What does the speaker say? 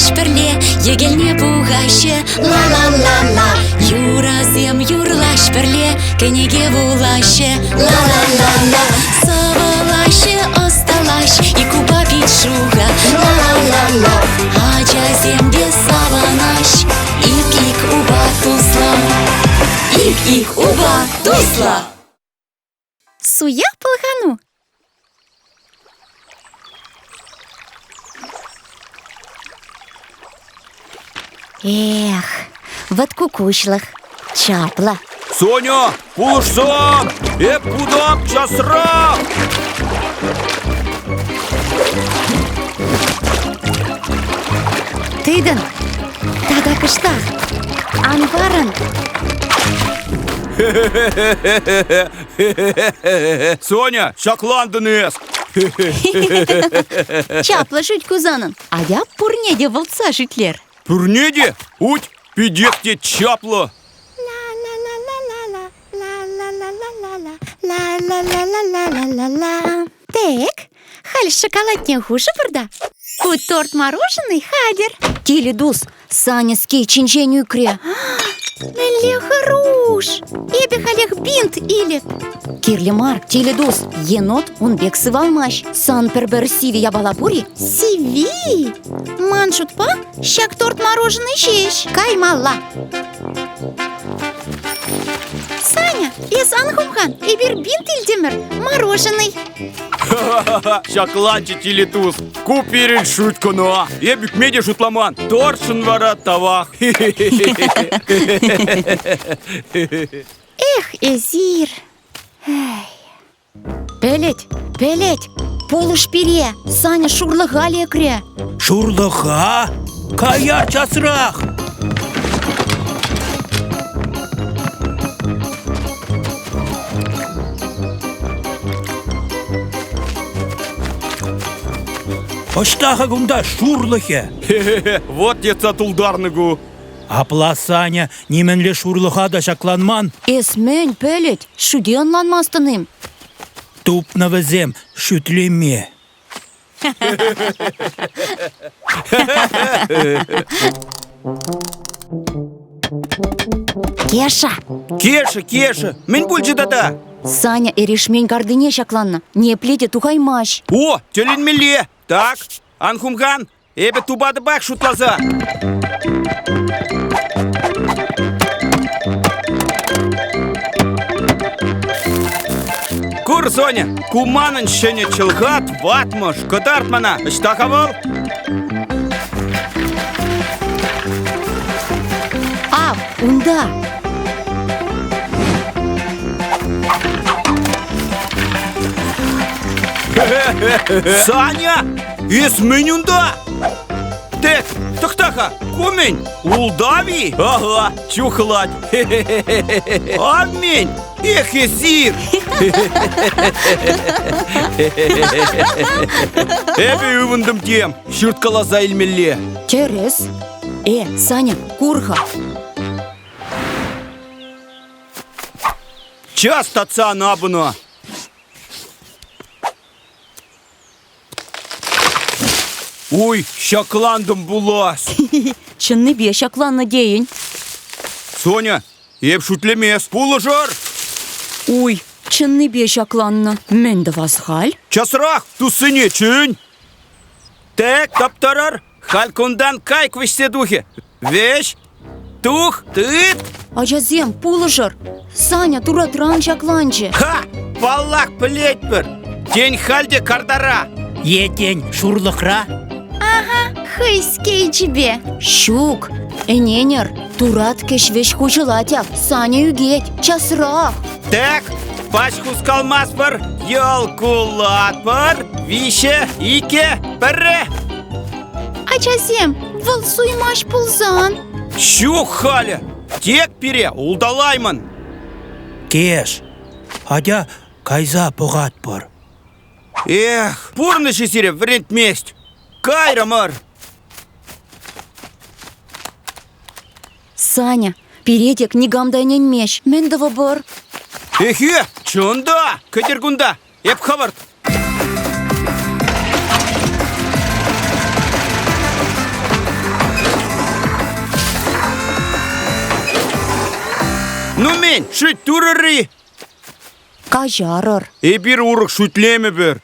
Юрлаҫ пӗрле, йӗкелне пухаҫҫӗ. Ла-ла-ла-ла. Юрӑсем юрлаҫ пӗрле, кӗнеке вулаҫҫӗ. Ла-ла-ла-ла. Сӑвӑлаҫҫӗ, ӑсталаҫ, ик упа пит шуха. Ла-ла-ла-ла. Ачасем те савӑнаҫ, ик-ик упа туслӑ. Ик-ик упа туслӑ. Суя пӑлхану. Эх, вӑт кукуҫлӑх, чаплӑ. Соня, пулӑшсам! Эп путап часрах! Тытӑн, тата кӑштах. Ан парӑн. Соня, ҫаклантӑн эс! Чаплӑ шӳт ку санӑн. Атя пурне те вӑлтса шӳтлер. Пурне те? Уть, питех те чаплӑ! Ла-ла-ла-ла-ла-ла-ла-ла-ла-ла-ла-ла-ла-ла-ла. Так, халь шоколадне хушӑпӑр та ку торт мороженый хатӗр. Тилӗ тус, Саня скетчинчен ӳкрӗ. Мӗнле хӑруш! Эпӗ халех бинт илӗп. Кирлӗ мар, тилӗ тус, енот ун пек сывалмасть. Сан пӗр-пӗр сивӗ япала пур-и? Сивви? Ман шутпа, ҫак торт мороженый ҫеҫ. Каймалла. Саня, эс ан хумхан, эпир бинт илтӗмӗр, мороженый. Ҫакланчӗ тилӗ тус. Ку пирӗн шӳт кӑна. Эп ӳкме те шутламан. Тортшӑн вара тавах. Эх, эсир. Пӗлет, пӗлет, пулӑш пире, Саня шурлӑха лекрӗ. Шурлӑха? Каяр часрах! Ӑҫта-ха кунта шурлӑхӗ? Вот йӑтса тултарнӑ ку. Апла Саня нимӗнле шурлӑха та ҫакланман. Эс мӗн, пӗлӗт, шӳте ӑнланмастӑн-им? Тупнӑ вӗсем шӳтлеме. Кеша! Кеша, Кеша, мӗн пулчӗ тата? Саня эрешмен картине ҫакланнӑ, ниепле те тухаймасть. О, тӗлӗнмелле! Так, ан хумхан, Эпӗ тупатӑпах шутласа. Кур, Соня, ку манӑн ҫӗнӗ чӑлха ватмӑш. Кӑтарт мана, ӑҫта-ха вӑл? Ав, унта. Саня, Эс мӗн унта? Тек, тӑхта-ха, ку мӗн? Ултав-и? Ага, чухлать. А мӗн? Эх, эсир! Эпӗ ывӑнтӑм тем, ҫырткаласа илмелле. Тӗрӗс. Э, Саня, кур-ха. Час татса ана бұны. Уй, ҫаклантӑм пулас. Чӑннипе ҫакланнӑ тейӗн. Соня, эп шӳтлемес, пулӑшӑр! Уй, чӑннипе ҫакланнӑ. Мӗн тӑвас халь? Часрах, туссене чӗн! Тек таптарар, халь кунтан кайӑк вӗҫсе тухӗ. Вӗҫ, тух, тыт! Ачасем, пулӑшӑр! Саня туратран ҫакланчӗ. Ха! Паллах, пӗлетпӗр! Тен, халь те картара? Е, тен, шурлӑхра? Ага, хӑй скейчӗпе. Ҫук, ӗненӗр, турат кӗҫ-вӗҫ хуҫӑлать ав, Саня ӳкет, часрах! Так, пач хускалмастпӑр, йӑл кулатпӑр, виҫӗ, иккӗ, пӗрре! Ачасем, вӑл суймасть пулсан? Ҫук халӗ! Тек пире улталаймӑн! Кеш, атя кайса пӑхатпӑр. Эх, пурнӑҫӗ сире вӗрентмест! Кайрӑмӑр! Саня, пире тек никам та ӗненмест. Мӗн тӑвӑпӑр? Эхе, чӑн та, кӗтӗр кунта. Эп хӑвӑрт. Ну мӗн, шӳт турӑр-и? Каҫарӑр. Эпир урӑх шӳтлемӗпӗр.